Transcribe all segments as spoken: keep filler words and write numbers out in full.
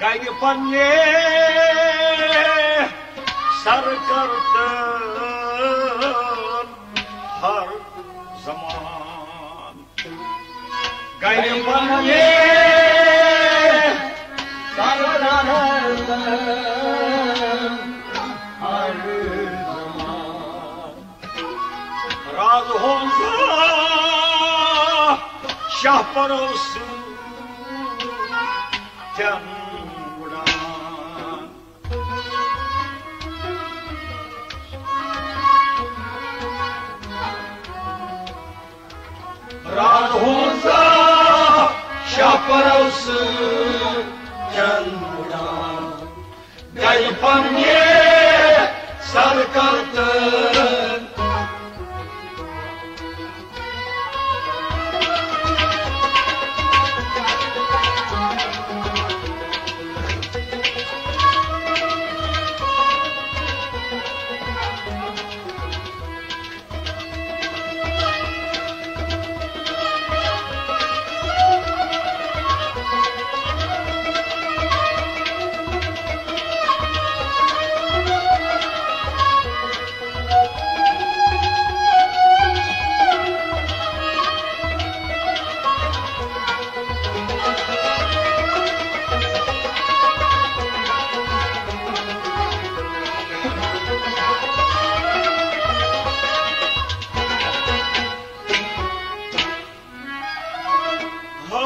گرِ پننہِ سر کرتن ہر زمان۔ گرِ پننہِ سر کرتن ہر زمان۔ راز ہونزا شاہ پرو سۭتۍ تن وُڑان۔ راز ہونزا شاہ پرو سۭتۍ تن وُڑان۔ گرِ پننہِ سر کرتن۔ ہا،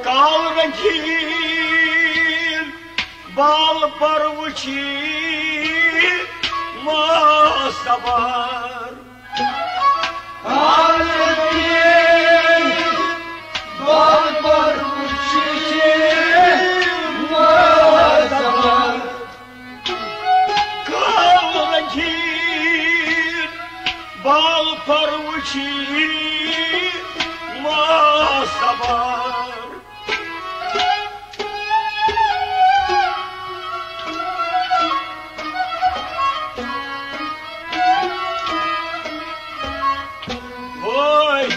کال رنگین بال پر وچھی ما صبر۔ کال رنگین بال پر وچھی ما صبر۔ کال رنگین بال پر وچھی ما صبر۔ وٲے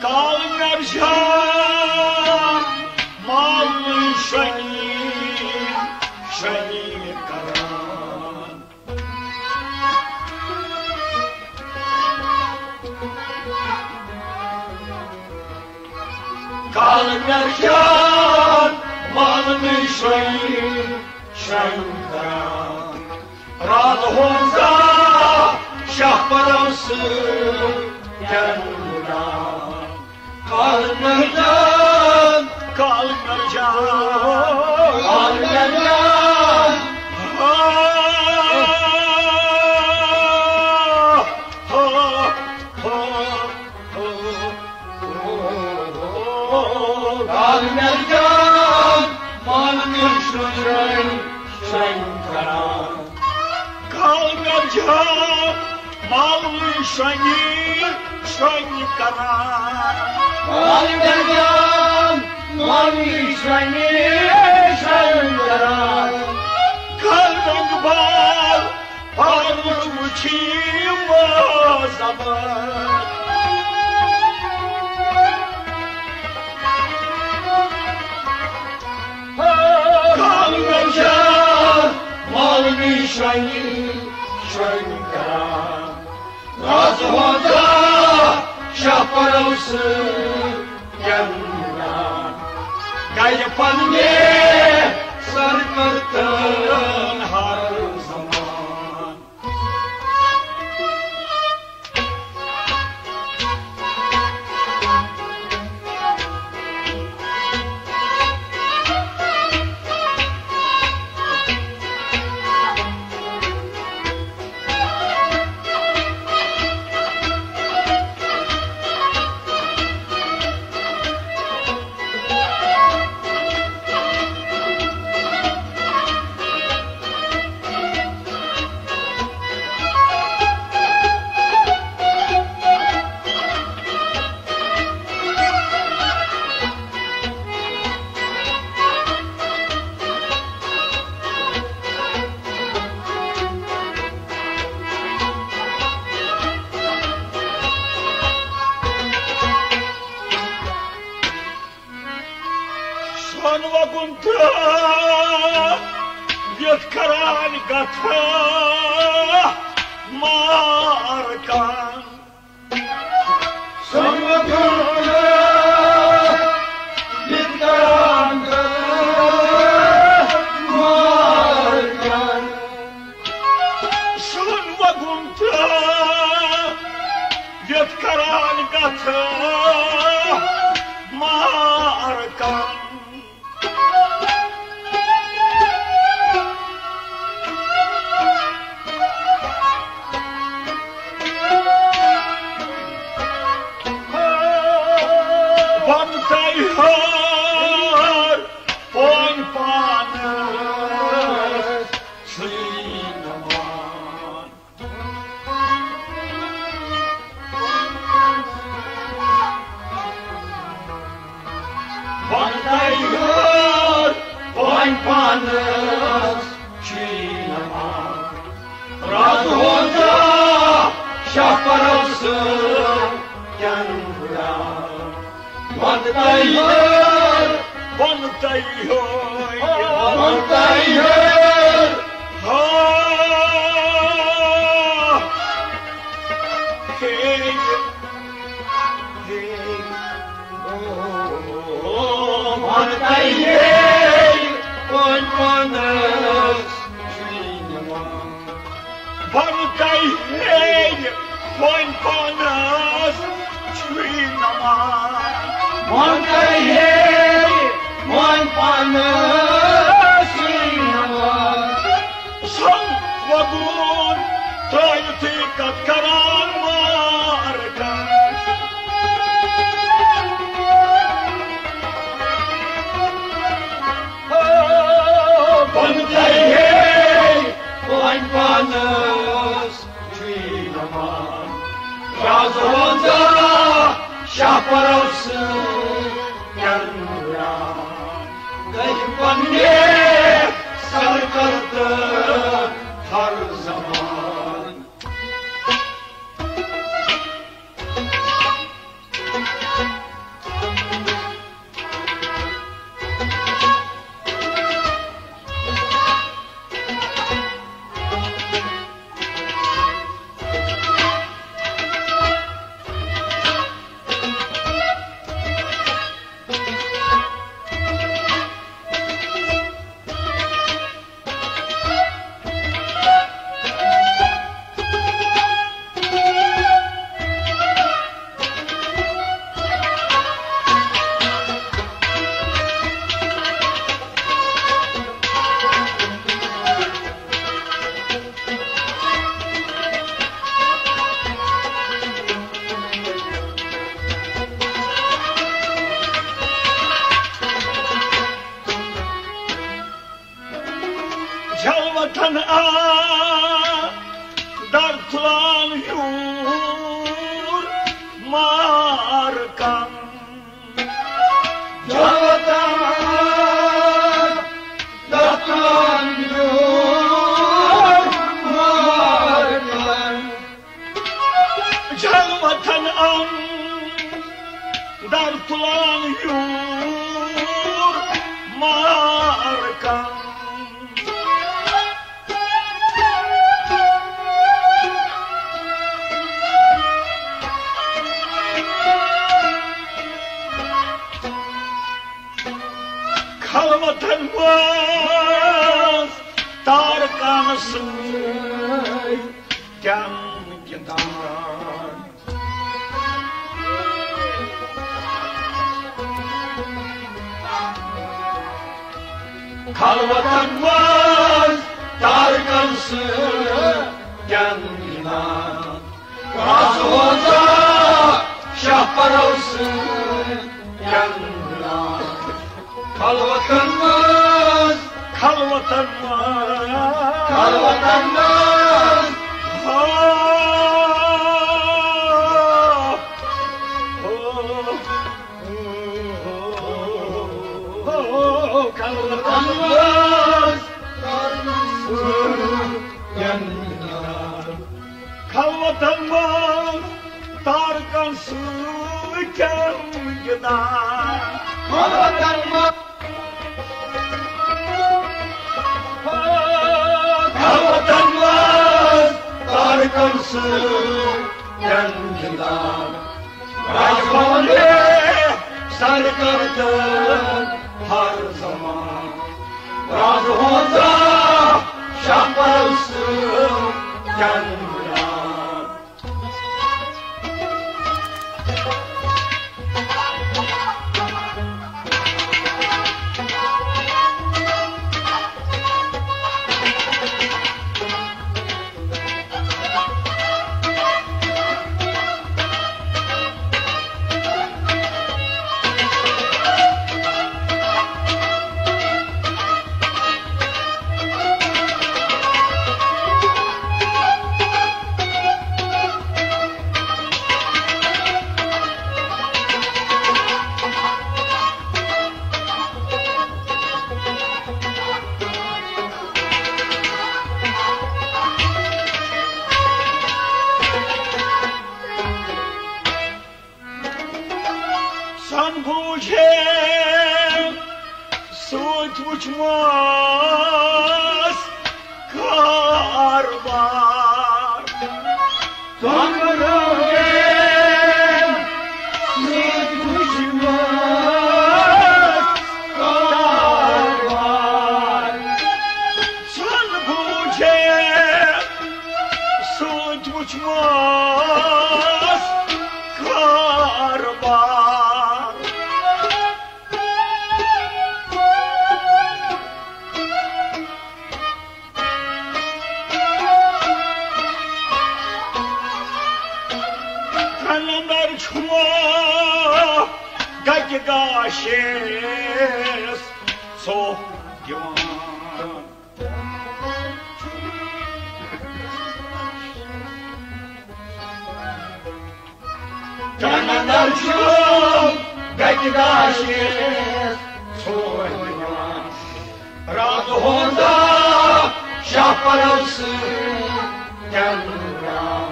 کال مےٚ جان مالٕے شۄنٛگی شۄنٛگی کران۔ کال مےٚ جان مالٕے شۄنٛگی شۄنٛگی کران۔ راتھ ہونزا شاہ پرو سۭتۍ تن وُڑان۔ کال مےٚ جان، کال مےٚ جان، کال مےٚ جان۔ آ، آ، آ، آ۔ کال مےٚ جان، مالٕے شۄنٛگی شۄنٛگی کران۔ کال مےٚ جان، مالٕے شۄنٛگی شۄنٛگی کران۔ کال مےٚ جان، مالٕے شۄنٛگی شۄنٛگی کران۔ کال رنٛگ بال پانہٕ وٕچھی ما زبان۔ کال مےٚ جان، مالٕے شۄنٛگی شۄنٛگی کران۔ رازٕ ہونزا شاہ پرو سۭتۍ کیٛاہ وَنان؟ گرِ پننہِ سر کرتن ہر زمان۔ پن وگُن تہٕ یتھ کران کتھ مارکان۔ سن وگُن تہٕ یتھ کران کتھ مارکان۔ سون وگُن تہٕ یتھ کران کتھ مارکان۔ بنتہٕ ہیوٚر پوٚن پانس چھُے نہٕ مان۔ بنتہٕ ہیوٚر پوٚن پانس چھُے نہٕ مان۔ رازٕ ہُنٛد شاہ پرو سۭتۍ کیٛاہ ہُران۔ بنتہٕ ہیوٚر، بنتہٕ ہیوٚر، بنتہٕ ہیوٚر۔ ہا، ہے، ہے، او، بنتہٕ ہیوٚر، پوٚن پانس چھُے نہٕ مان۔ بنتہٕ ہیوٚر پوٚن پانس چھُے نہٕ مان۔ بنتہٕ ہیوٚر پوٚن پانس چھُے نہٕ مان۔ سن وگُن تہٕ یتھ کران مارکان۔ بنتہٕ ہیوٚر پوٚن پانس چھُے نہٕ مان۔ رازٕ ہُنٛد شاہ پرو سۭتۍ کیٛاہ ہُران۔ گٔے پننہِ سرکردٕ ہر زمان۔ جلوتن اندر تُلان ہیوٚر مارکن۔ جلوتن اندر تُلان ہیوٚر مارکن۔ جلوتن اندر تُلان ہیوٚر مارکن۔ خلوتن منٛز تارکن سۭتۍ کیٛاہ گِنٛدان۔ خلوتن منٛز تارکن سۭتۍ گِنٛدان۔ رازٕ ہُنٛد شاہ پرو سۭتۍ گِنٛدان۔ خلوتن منٛز، خلوتن منٛز، خلوتن منٛز۔ ہا، ہو، ہو، ہو، خلوتن منٛز۔ خلوتن منٛز تارکن سۭتۍ گِنٛدان۔ خلوتن منٛز سۭتۍ گِنٛدان۔ رازٕ ہُنٛد سر کر تہٕ ہر زمان۔ رازٕ ہُنٛد شاہ پرس گِنٛدان۔ سن بوجھے سوچ وچھ ماس کاربار۔ سن بوجھے سوچ وچھ ماس کاربار۔ سن بوجھے سوچ وچھ ماس کاربار۔ ترٛنَن درچھو گَتہِ گاشس ژوٚپ دِوان۔ ترٛنَن درچھو گَتہِ گاشس ژوٚپ دِوان۔ رازٕ ہُنٛد شاہ پرس گِنٛدان۔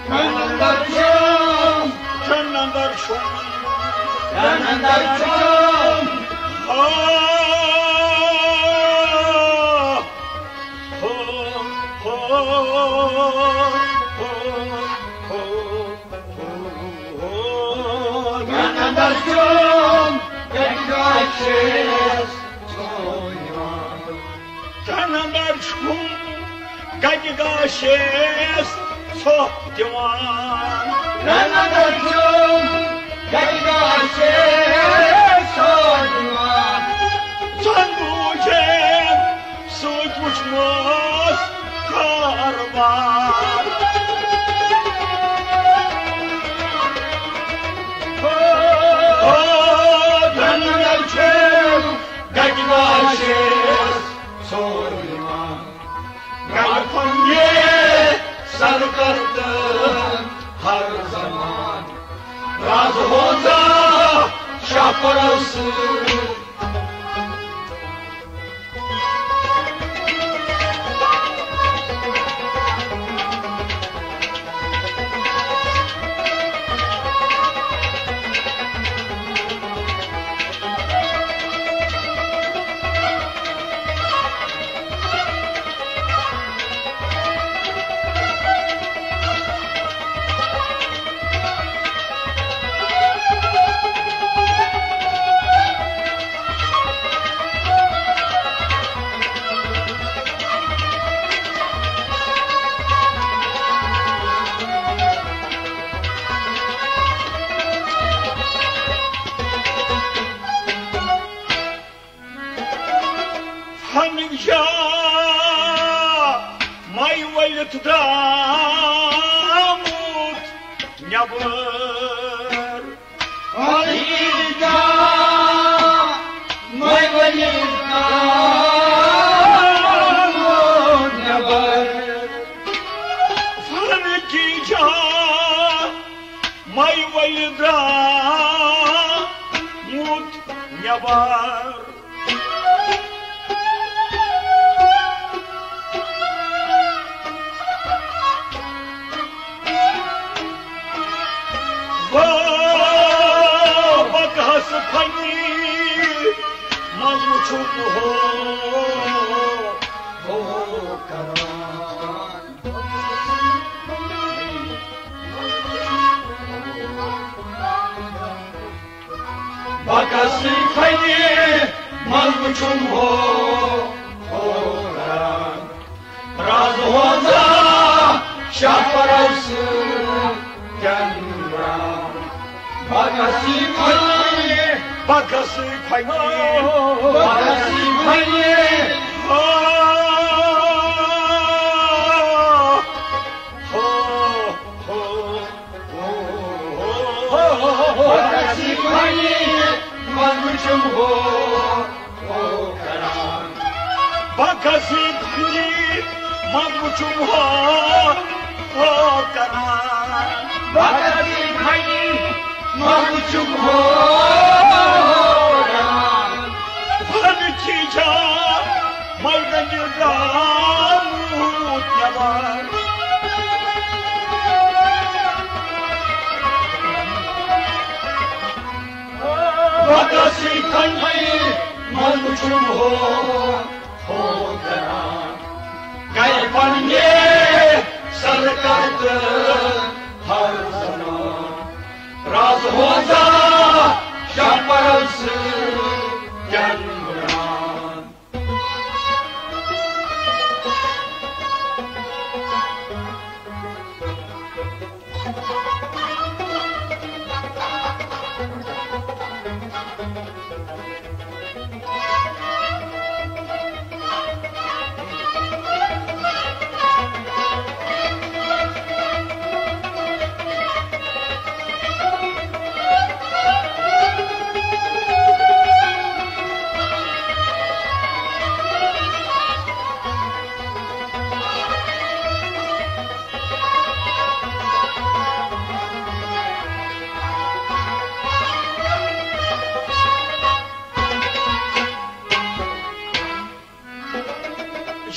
ترٛنَن درچھو، ترٛنَن درچھو، ترٛنَن درچھو۔ آ، ہو، ہو، ہو، ہو۔ ترٛنَن درچھو گَتہِ گاشس ژوٚپ دِوان۔ ترٛنَن درچھو گَتہِ گاشس ژوٚپ دِوان۔ ترٛنَن درچھو گَتہِ گاشس ژوٚپ دِوان۔ سن بوجھے سوچ وچھ ماس کاربار۔ او، او، ترٛنَن درچھو گَتہِ گاشس ژوٚپ دِوان۔ گَتہِ پننہِ سر کر تہٕ ہر زمان۔ رازٕ ہُنٛد شاہ پرس۔ فنجا مَے ؤلِتھ درٛامُت نٮ۪بر۔ فنجا مَے ؤلِتھ درٛامُت نٮ۪بر۔ فنجا مَے ؤلِتھ درٛامُت نٮ۪بر۔ وابکہس پھنی منٛز وُچھُکھ ہو، ہو کران۔ بکس کھنہِ منٛز وُچھُم ہو، ہو کران۔ راز ہوزا شاہ پرو سۭتۍ کیٛاہ نِوان؟ بکس کھنہِ، بکس کھنہِ، بکس کھنہِ۔ ہو، ہو، ہو۔ بکس کھنہِ منٛز وُچھُم ہو، ہو کران۔ بکس کھنہِ منٛز وُچھُم ہو، ہو کران۔ بکس کھنہِ منٛز وُچھُم ہو، ہو کران۔ بن کھیجا مردن گاموت نوار۔ بکس کھنہِ منٛز وُچھُم ہو، ہو کران۔ گرِ پننہِ سرکار تہٕ ہر زمان۔ راز ہوزا شاہ پرو سۭتۍ کیٛاہ نِوان؟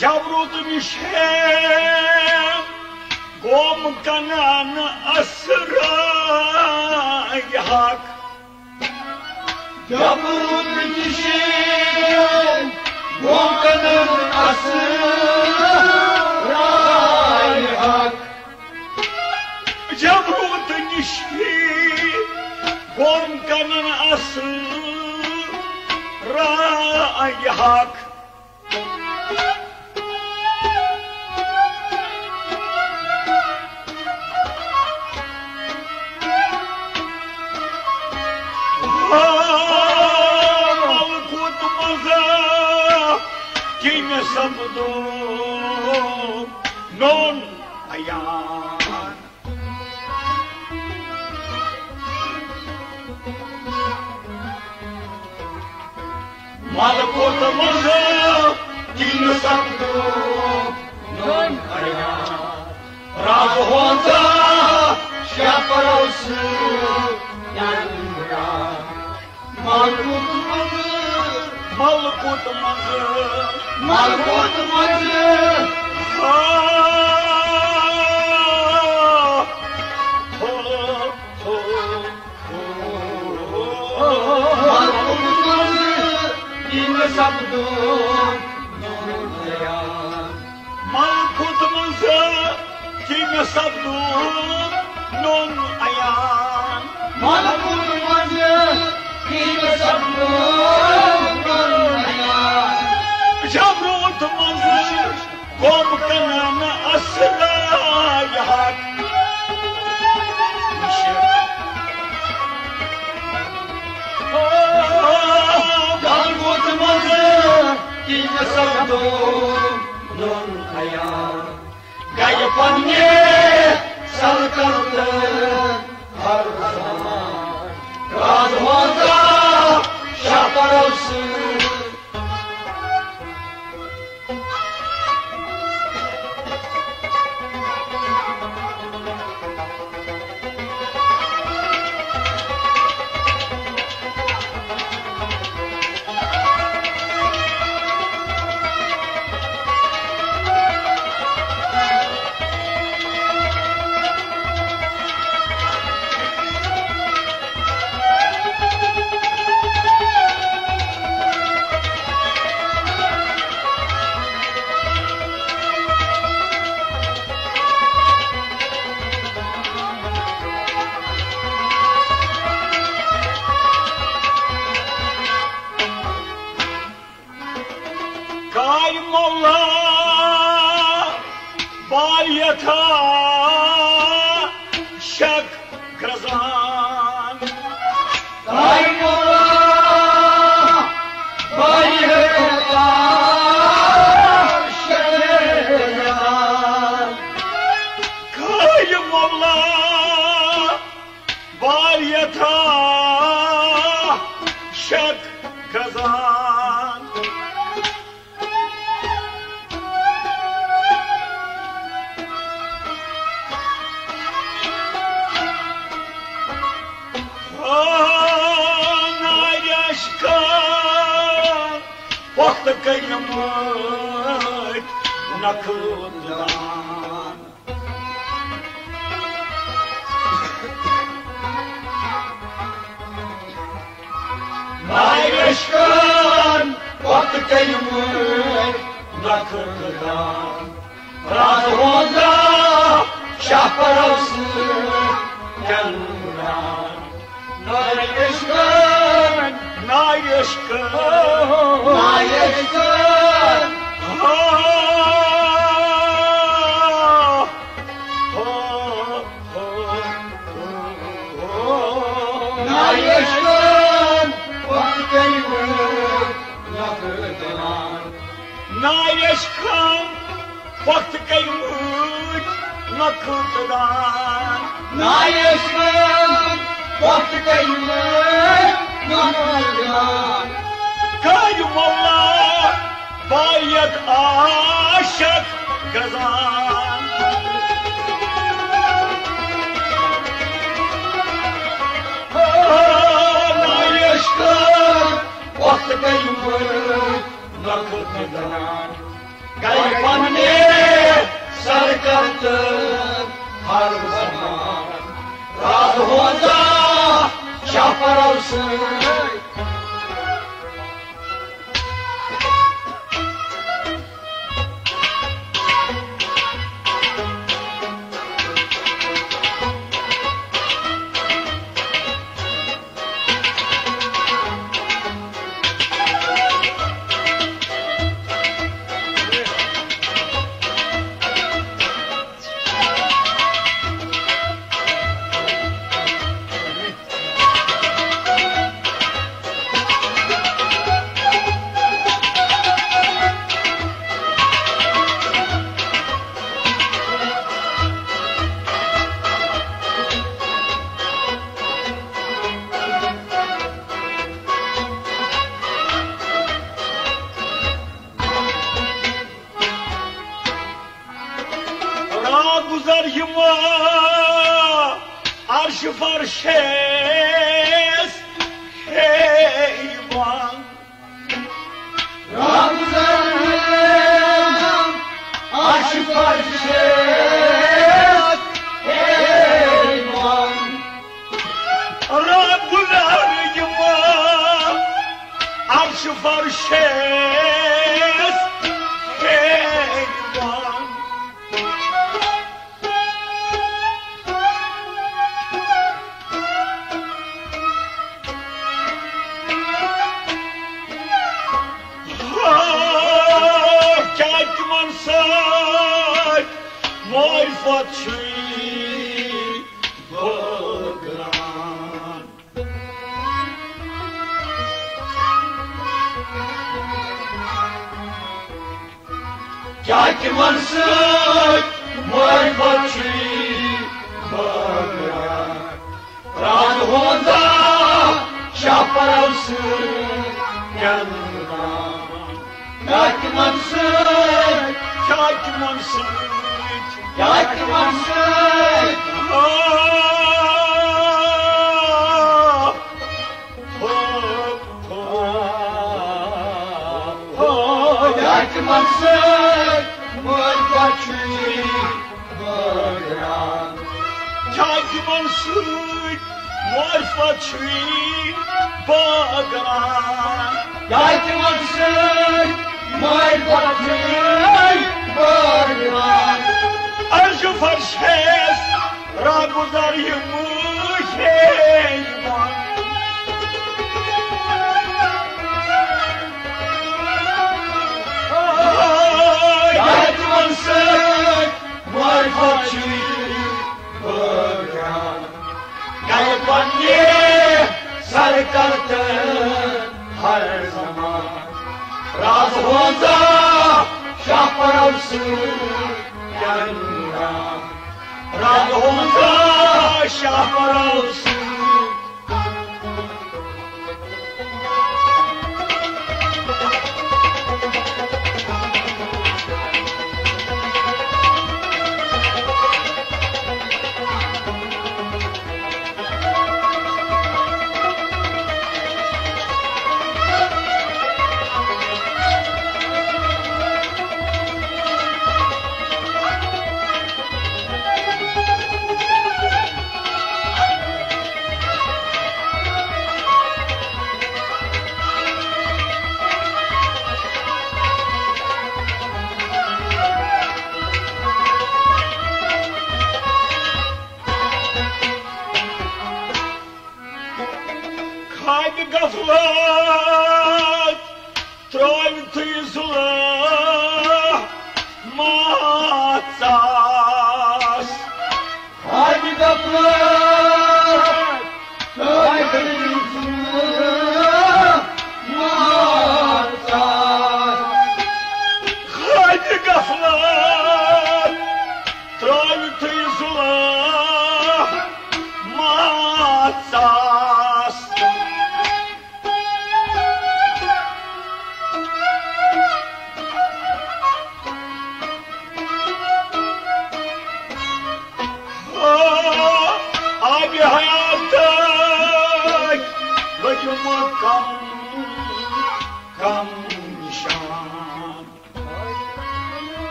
جبروت نِش گوم کنان اسرا حق۔ جبروت نِش گوم کنان اسرا حق۔ جبروت نِش گوم کنان اسرا حق۔ ملکوت منٛز کٔمۍ سپدو نوٚن عیان۔ ملکوت منٛز کٔمۍ سپدو نوٚن عیان۔ راز ہوزا شاہ پرو سۭتۍ کیٛاہ نِوان؟ ملکوت منٛز، ملکوت منٛز، ملکوت منٛز۔ آ، ہو، ہو، ہو۔ ملکوت منٛز کٔمۍ سپدو نوٚن عیان۔ ملکوت منٛز کٔمۍ سپدو نوٚن عیان۔ ملکوت منٛز کٔمۍ سپدو نوٚن عیان۔ جبروت منٛز گوم کنان اسرا حق۔ جبروت منٛز کٔمۍ سپدو نوٚن عیان۔ گرِ پننہِ سرکار تہٕ ہر زمان۔ راز ہوزا شاہ پرو سۭتۍ۔ تھا شک گرزان۔ دایہِ مولا، دایہِ مولا، شک گرزان۔ دایہِ مولا، واریتھا شک گزان۔ ناریش کان وقت کٔرۍ مٕتۍ نقل دان۔ ناے عشقن وقت کٔرۍ مٕتۍ نقل دان۔ راز ہونزا شاہ پرو سۭتۍ کیٛاہ نوٗران۔ ناے عشقن، ناے عشقن، ناے عشقن۔ ہا، ہا، ہا۔ ناے عشقن وقت کٔرۍ مٕتۍ نقل دان۔ ناے عشقن وقت کٔرۍ مٕتۍ نقل دان۔ ناے عشقن وقت کٔرۍ مٕتۍ نقل دان۔ کٔرۍ مولا باریت عاشق گزان۔ ناے عشقن وقت گٔے مٔرۍ نقل تہٕ دان۔ گٔے پننہِ سر کرتہٕ ہر زمان۔ راز ہونزا شاہ پرو سۭتۍ۔ را گزر یِم عرش فرشس حیوان۔ را گزر یِم عرش فرشس حیوان۔ را گزر یِم عرش فرشس حیوان۔ ہا، کیٛاہ تِمن سۭتۍ معرفت چھُے بٲگراوان۔ کیٛاہ تِمن سۭتۍ معرفت چھُے بٲگراوان؟ راز ہونزا شاہ پرو سۭتۍ کیٛاہ نوٗران؟ کیٛاہ تِمن سۭتۍ، کیٛاہ تِمن سۭتۍ، کیٛاہ تِمن سۭتۍ؟ آ، ہو، ہو، ہو، کیٛاہ تِمن سۭتۍ معرفت چھُے بٲگراوان؟ کیٛاہ تِمن سۭتۍ معرفت چھُے بٲگراوان؟ کیٛاہ تِمن سۭتۍ معرفت چھُے بٲگراوان؟ عرش فرشس را گزر یِم حیوان۔ کیٛاہ تِمن سۭتۍ معرفت کرتن ہر زمان۔ راز ہونزا شاہ پرو سن کیا نام۔ راز ہونزا شاہ پرو سن۔ خوابِ غفلت ترٛٲوتھٕے ظلمہٕ ماژَس۔ خوابِ غفلت ترٛٲوتھٕے ظلمہٕ ماژَس۔ خوابِ غفلت ترٛٲوتھٕے ظلمہٕ ماژَس۔ آبِ حیاتٕکۍ لٔگِم کم کم نشان۔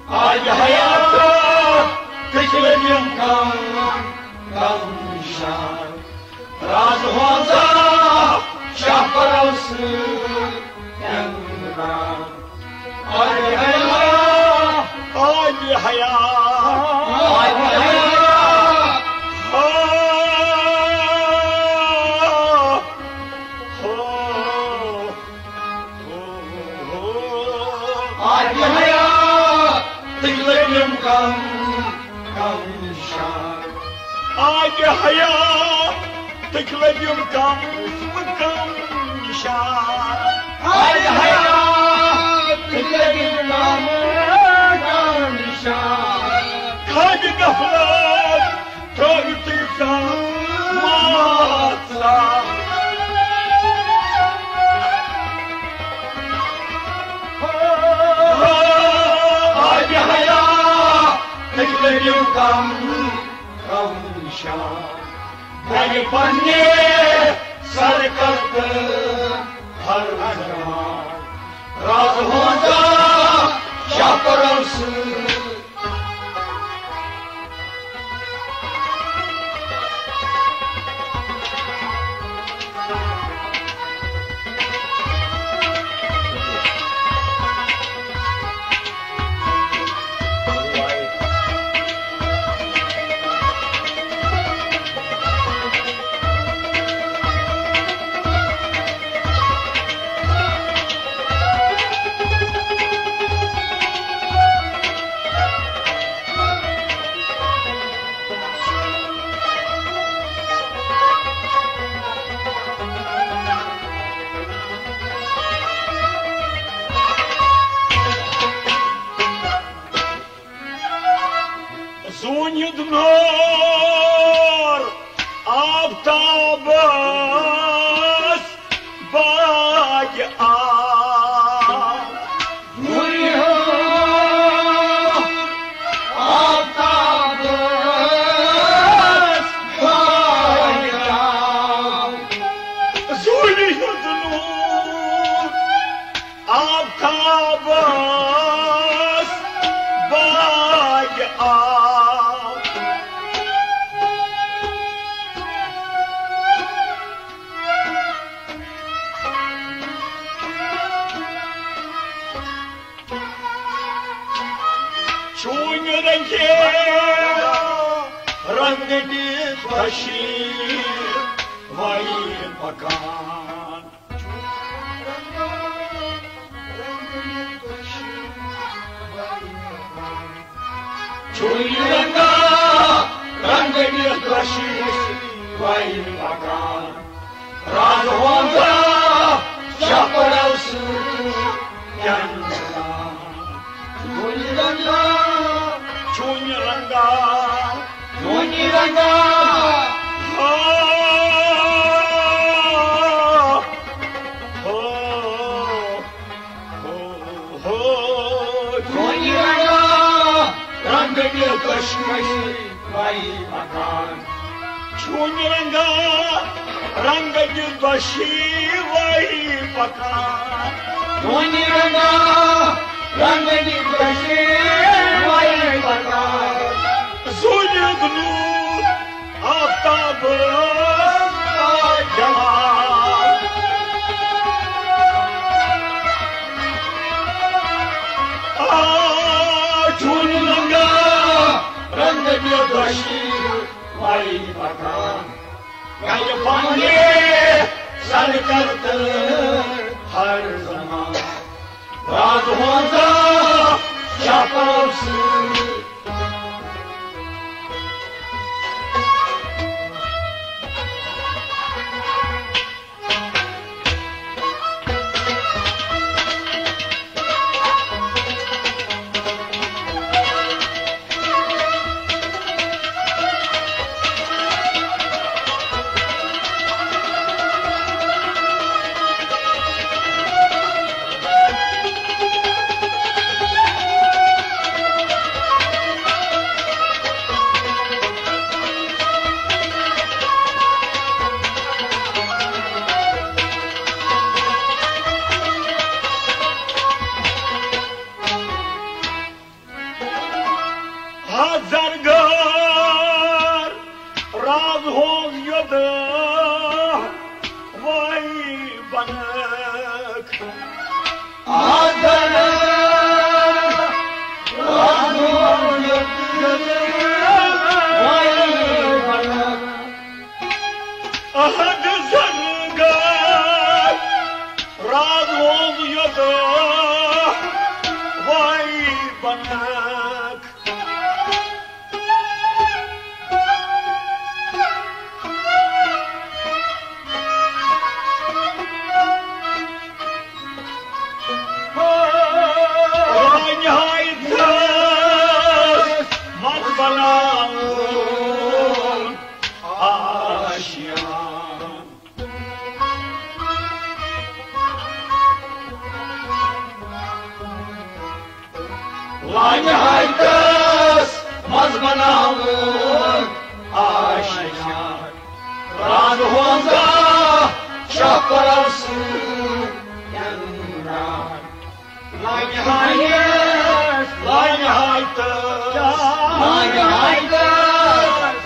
آبِ حیات تکلیم کم کم نشان۔ راز ہونزا شاہ پرو سن۔ آبِ حیات، آبِ حیات، آبِ حیات۔ آبِ حیات، تکلیم کم کم نشان۔ آبِ حیات، تکلیم کم کم نشان۔ آبِ حیات، تکلیم کم کم نشان۔ خوابِ غفلت ترٛٲوتھٕے ظلمہٕ ماژَس۔ آبِ حیات، تکلیم کم کم نشان۔ بنہِ پننہِ سر کرتن ہر زمان۔ راز ہونزا شاہ پرو سن۔ زوٗنہِ ہُنٛد نور آفتابس باقی آو۔ زوٗنہِ ہُنٛد آفتابس باقی آو۔ زوٗنہِ ہُنٛد نور آفتابس باقی آو۔ چوٗنہِ رنگہِ رنگ دِتھ بشیر وۄنۍ پکان۔ چوٗنہِ رنگہ وَے پَکان۔ راز ہونزا شاہ پرو سۭتۍ کیٛاہ نِظام۔ چونہِ رنگا، چونہِ رنگا، چونہِ رنگا۔ ہا، ہو، ہو، ہو۔ چونہِ رنگا، رنگ دِ کشمیر۔ وَے پَکان۔ چونہِ رنگا رنگ دِ دۄشی وَے پَکان۔ چونہِ رنگا رنگ دِ دۄشی وَے پَکان۔ زوٗنیُک نوٗر آفتاب جلال۔ آ، چونہِ رنگا رنگ دِ دۄشی وَے پَکان۔ گَرِ پننہِ سرکردٕ ہر زمان۔ راز ہونزا شاہ پرو سۭتۍ۔ ہزار گار راز ہونز یوٚد وَے بنک۔ ہزار راز ہونز یوٚد وَے بنک۔ احد زرگار راز ہونز یوٚد وَے بنک۔ رانہِ ہاے دس منٛز بناوُن آشیان۔ لانہِ ہاے دس منٛز بناوُن آشیان۔ راز ہونزا شاہ پرو سۭتۍ۔ لانہِ ہاے دس، لانہِ ہاے دس، لانہِ ہاے دس۔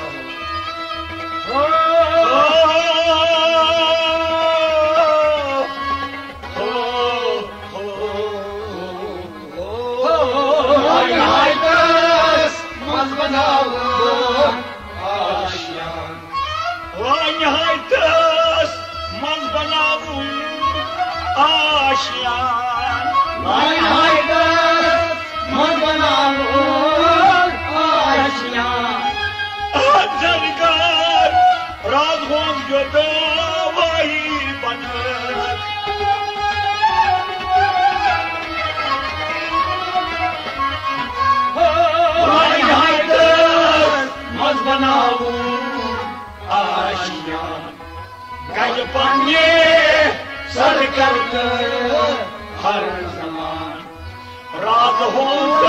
لانہِ ہاے دس منٛز بناوُن آشیان۔ لانہِ ہاے دس منٛز بناوُن آشیان۔ لانہِ ہاے دس منٛز بناوُن آشیان۔ احد زرگار راز ہونز یوٚد وَے بنک۔ لانہِ ہاے دس منٛز بناوُن آشیان۔ گَرِ پننہِ سرکردٕ ہر زمان۔ راز ہونز